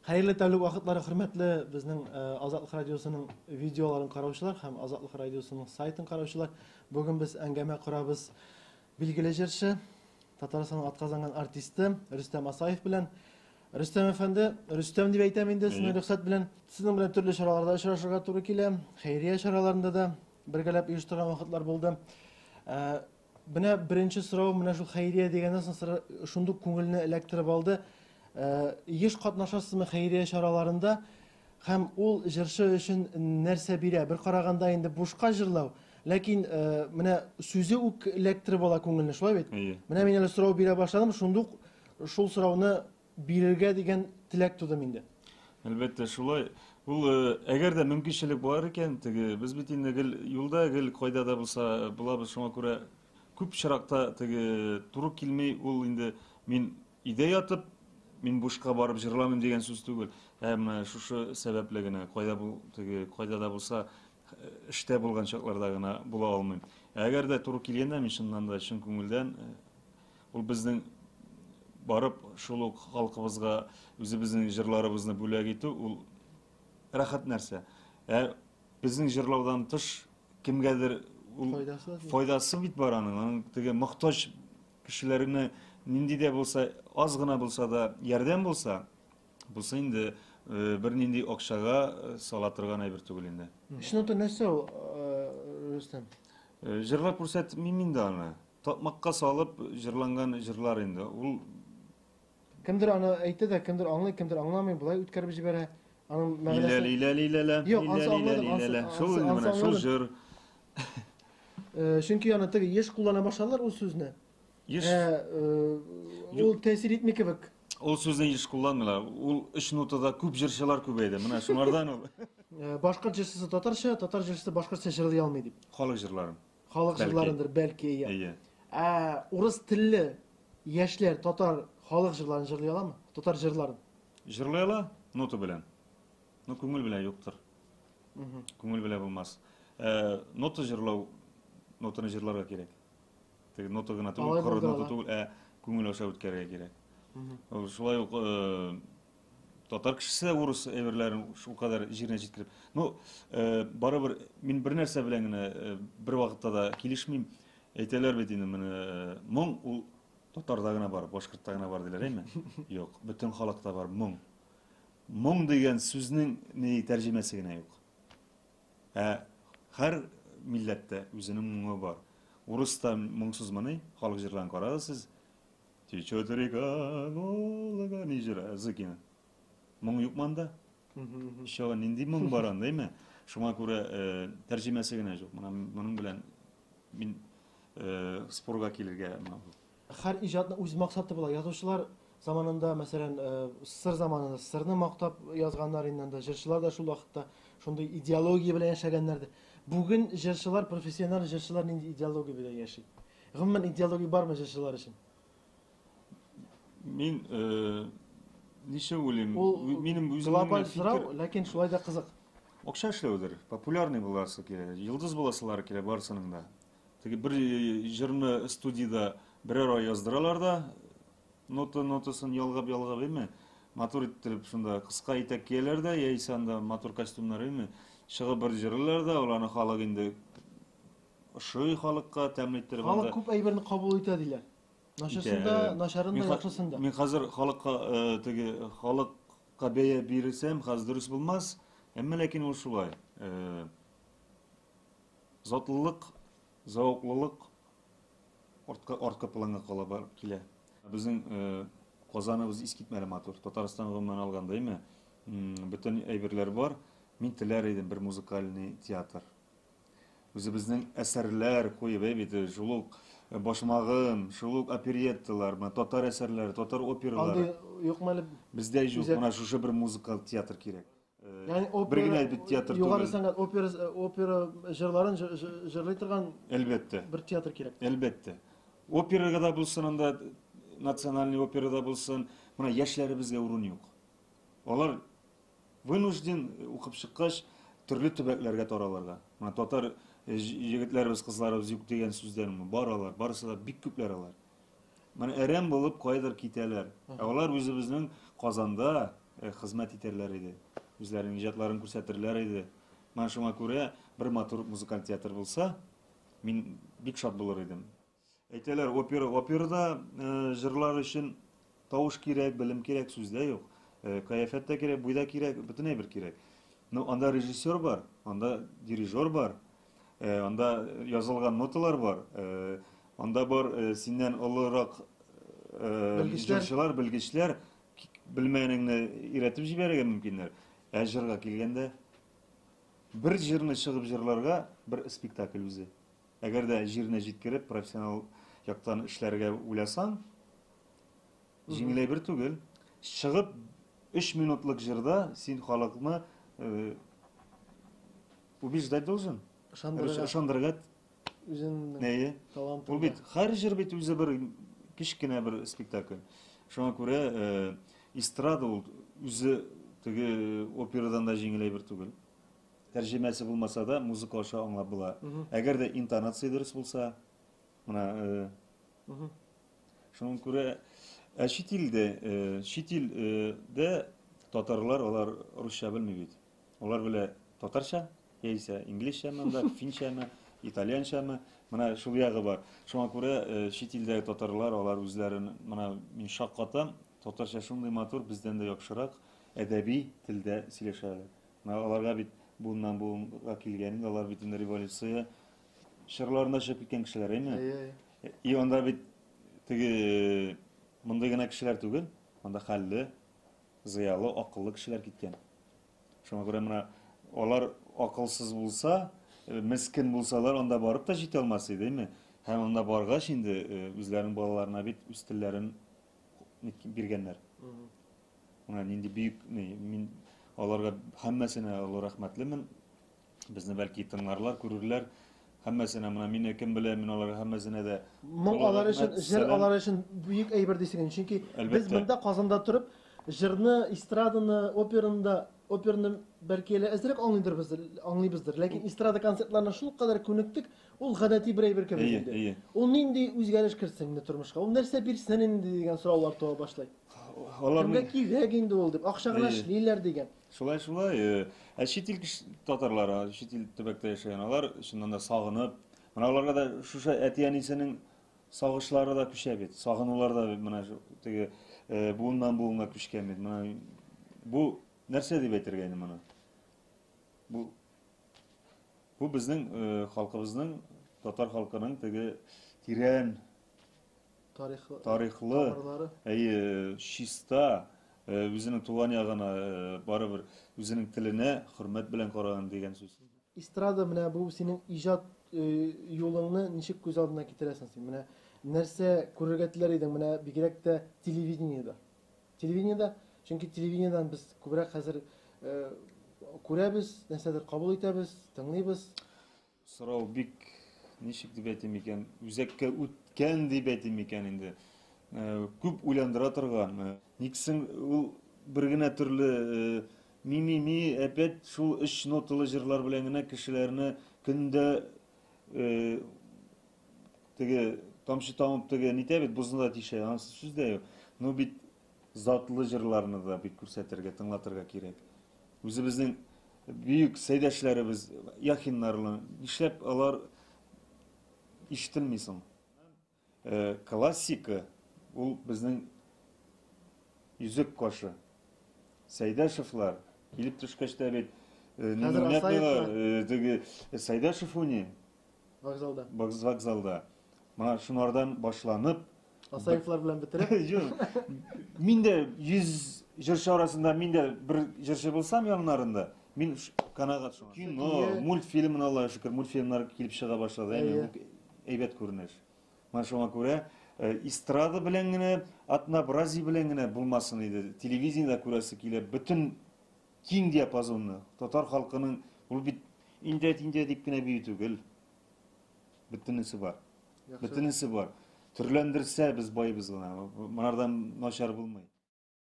Хәерле тәүлек вакытлары, хөрмәтле безнең Азатлык радиосының видеоларын караучылар һәм Азатлык радиосының сайтын караучылар. Бүген без әңгәмә корабыз билгеле җырчы, Татарстанның атказанган артисты Рөстәм Асаев белән. Рөстәм әфәнде, Рөстәм дип әйтәм инде, сезнең рөхсәт белән. Сезнең белән төрле чараларда очрашырга туры килә. Хәйрия чараларында да бергәләп оештырган вакытлар булды. Менә беренче сорау менә шул хәйрия дигәннән соң шундук күңелне эләктереп алды. Еш катнашасызмы хәйрия чараларында? Һәм ул җырчы өчен нәрсә бирә? Бер караганда инде бушка җырлау, ләкин менә сүзе үк эләктереп ала күңелне, шулай бит? Менә мин әле сорау бирә башладым, шундук шул сорауны бирергә дигән теләк туды миндә. Әлбәттә, шулай. Ул әгәр дә мөмкинчелек бар икән, теге без бит инде гел юлда, гел кайда да булса булабыз, шуңа күрә күп очракта теге туры килми, ул инде мин өйдә ятып, мин бушка барып җырламыйм дигән сүз түгел. Ә менә шушы сәбәпле генә кайда бул, теге кайда да булса эштә булган чакларда гына була алмыйм. Әгәр дә туры килгәндә, мин чыннан да чын күңелдән ул безнең барып шул ук халкыбызга үзебезнең җырларыбызны бүләк итү ул рәхәт нәрсә. Ә безнең җырлаудан тыш кемгәдер ул файдасы бит бар аның. Аның теге мохтаҗ кешеләрне нинди дә булса, аз гына булса да ярдәм булса, бусы инде бернинди акчага сала торган әйбер түгел инде. Чынлап та нәрсә ул, Рөстәм? Җырлап күрсәтмим инде аны. Такмакка салып җырланган җырлар инде. Ул Кемдер аны әйтә дә, кемдер аңлый, кемдер аңламый, болай үткәреп җибәрә. Аның мәгънәсе Лилә-лилә-лилә-лә, Юк, ансы аңладым, ансы, лилә-лилә-лилә. Шул инде ансы менә, шул аңладым. җыр. Чөнки аны теге еш куллана башладылар ул сүзне. Еш Ә, ул тәэсир итми кебек. Ул сүзне еш кулланмыйлар. Ул өч нотада күп җырчылар күбәйде. Менә шуңардан ул. Башкорт җырчысы татарча, татар җырчысы башкортча җырлый алмый дип. Халык җырларын. Халык җырларындыр, бәлки, әйе. Әйе. Ә урыс телле яшьләр татар халык җырларын җырлый аламы? Татар җырларын. Җырлый ала, нота белән. Но күңел белән юктыр. Күңел белән булмас. Ә, нота җырлау, нотаны җырларга кирәк. Теге нота гына түгел, коры нота түгел, ә күңел аша үткәрергә кирәк. Ул шулай ук татар кешесе дә урыс әйберләрен шулкадәр җиренә җиткереп. Ну, барыбер мин бер нәрсә белән генә бер вакытта да килешмим. Әйтәләр бит инде менә моң ул татарда гына бар, башкортта гына бар диләр, әйме? Юк, бөтен халыкта бар моң. Моң дигән сүзнең ни тәрҗемәсе генә юк. Ә һәр милләттә үзенең моңы бар. Урыс та моңсызмыни? Халык җырларын карагыз сез. Течет река Волга, ни җыры, Зыкина. Моң юкмы анда? Еще нинди моң бар анда, әйме? Шуңа күрә тәрҗемәсе генә юк. Менә моның белән мин спорга килергә менә. Һәр иҗатның үз максаты була. Язучылар заманында, мәсәлән, СССР заманында СССРны мактап язганнар инде анда, җырчылар да шул вакытта шундый идеология белән яшәгәннәрдер. Бүген җырчылар, профессиональ җырчылар нинди идеология белән яши? Гомумән идеология бармы җырчылар өчен? Мин ничек уйлыйм? Ул Минем үземнең глобаль фикер сорау, ләкин шулай да кызык. Акча эшләүдер, популярный буласы килә, йолдыз буласылары килә барысының да. Теге бер җырны студиядә берәр ай яздыралар да, нота нотасын ялгап-ялгап, әйме? Матур иттереп шунда кыска итәк кияләр дә, яисә анда матур костюмнар, әйме? Чыгып бер җырлыйлар да, ул аны халык инде ошый халыкка, тәмле иттереп Халык анда. күп әйберне кабул итә диләр. Начасын да, начарын да, яхшысын да. Мин хәзер халыкка теге халыкка бәя бирсәм, хәзер дөрес булмас. Әмма ләкин ул шулай. Затлылык, зәвыклылык артка арткы планга кала барып килә. Безнең Казаныбыз искитмәле матур. Татарстан гомумән алганда, әйме? Бөтен әйберләр бар. Мин теләр идем бер музыкальный театр. Үзебезнең әсәрләр куеп, әй бит, шул ук Башмагым, шул ук оперетталар, менә татар әсәрләре, татар опералары. Андый юкмы әле? Бездә юк, менә шушы бер музыкаль театр кирәк. Ягъни Бер опера, генә бит театр югары түгел. сәнгать опера, опера җырларын җырлый торган Әлбәттә. бер театр кирәк. Әлбәттә. Операга да булсын анда, национальный опера да булсын, менә яшьләребезгә урын юк. Алар вынужден укып чыккач төрле төбәкләргә таралырга. Менә татар егетләребез, кызларыбыз юк дигән сүздән бар алар, барысы да бик күпләр алар. Менә әрәм булып кайдыр китәләр. Ә алар үзебезнең Казанда, хезмәт итәрләр иде. Үзләренең иҗатларын күрсәтерләр иде. Менә шуңа күрә бер матур музыкаль театр булса, мин бик шат булыр идем. Әйтәләр, опера, операда җырлар өчен тавыш кирәк, белем кирәк, сүз дә юк. Кыяфәт тә кирәк, буй да кирәк, бөтен әйбер кирәк. Но анда режиссер бар, анда дирижер бар, анда язылган ноталар бар, анда бар синнән олырак җырчылар, белгечләр, белмәгәнеңне өйрәтеп җибәрергә мөмкиннәр. Ә җырга килгәндә, бер җырны чыгып җырларга бер спектакль үзе. Әгәр дә җиренә җиткереп, профессионал яктан эшләргә уйласаң, җиңел әйбер түгел. Чыгып, 3 минутлык җырда син халыкны убеждать должен. Ышандырырга. Ышандырырга. Үзеңнең Әйе. талантыңда. Ул бит һәр җыр бит үзе бер кечкенә бер спектакль. Шуңа күрә эстрада ул үзе теге операдан да җиңел әйбер түгел. Тәрҗемәсе булмаса да, музыка аша аңлап була. Әгәр дә интонация дөрес булса, менә шуңа күрә, ә чит илдә, чит илдә татарлар алар русча белми бит. Алар белә татарча, яисә инглизчәме, анда финчәме, итальянчамы, менә шул ягы бар. Шуңа күрә чит илдәге татарлар алар үзләрен, менә мин шаккатам, татарча шундый матур, бездән дә яхшырак әдәби телдә сөйләшәләр. Менә аларга бит буыннан буынга килгән инде, алар бит инде революция чорларында чыгып киткән кешеләр, әйме? Әйе. И анда бит теге мондый гына кешеләр түгел, анда хәлле, зыялы, акыллы кешеләр киткән. Шуңа күрә менә алар акылсыз булса, мескен булсалар, анда барып та җитә алмас иде, әйме? Һәм анда баргач инде үзләренең балаларына бит үз телләрен биргәннәр. Менә нинди бөек, мин аларга һәммәсенә олы рәхмәтлемен. Безне бәлки тыңларлар, күрерләр. Һәммәсенә менә мине кем белә, мин аларга һәммәсенә дә Моң алар өчен, җыр алар өчен бөек әйбер дисең, чөнки без монда Казанда торып, җырны, эстраданы, операны да, операны бәлки әле әзрәк аңлыйдырбыз, аңлыйбыздыр. Ләкин эстрада концертларына шул кадәр күнектек, ул гадәти бер әйбер кебек инде. Ул нинди үзгәреш кертсен инде тормышка? Ул нәрсә бирсен инде дигән сораулар туа башлый. Алар Кемгә кирәк инде ул дип, акча гына эшлиләр дигән. Шулай, шулай. Ә чит ил татарлары, чит ил төбәктә яшәгән алар чыннан да сагынып, менә аларга да шушы әти-әнисенең сагышлары да күчә бит. Сагынулар да менә теге буыннан буынга күчкән бит. Менә бу нәрсә дип әйтергә инде моны? Бу безнең халкыбызның, татар халкының теге тирән тарихлы, әйе, чиста, үзенең туган ягына, барыбер үзенең теленә хөрмәт белән караган дигән сүз. Эстрада, менә бу синең иҗат юлыңны ничек күз алдына китерәсең син? Менә нәрсә күрергә теләр идең, менә бигрәк тә телевидениедә. Телевидениедә, чөнки телевидениедән без күбрәк хәзер күрәбез, нәрсәдер кабул итәбез, тыңлыйбыз. Сорау бик, ничек дип әйтим икән, үзәккә үткән дип әйтим икән инде. Күп уйландыра торган. Никсең ул бер генә төрле ми-ми-ми, опять шул өч ноталы җырлар белән генә кешеләрне көндә теге тамчы тамып теге нитә бит, бозны да тишә, анысы сүз дә юк. Но бит затлы җырларны да бит күрсәтергә, тыңлатырга кирәк. Үзебезнең бөек сәйдәшләребез, Яхиннарны, нишләп алар ишетелми соң? Классика ул безнең йөзек кашы. Сәйдәшевлар килеп төшкәч тә бит, теге Сәйдәшев уни вокзалда. Вокзалда. Менә шунардан башланып Асаевлар белән бетереп. Юк. Мин дә 100 җырчы арасында мин дә бер җырчы булсам яннарында, мин канәгать шуңа. Кино, мультфильмын, Аллага шөкер, мультфильмнар килеп чыга башлады. Әйе, бу әйбәт күренеш. Менә шуңа күрә эстрада белән генә, однообразие белән генә булмасын иде. Телевидениедә күрәсе килә бөтен киң диапазонны. Татар халкының ул бит инде-инде дип кенә бию түгел. Бөтенесе бар. Бөтенесе бар. Төрләндерсә без байбыз гына. Монардан начар булмый.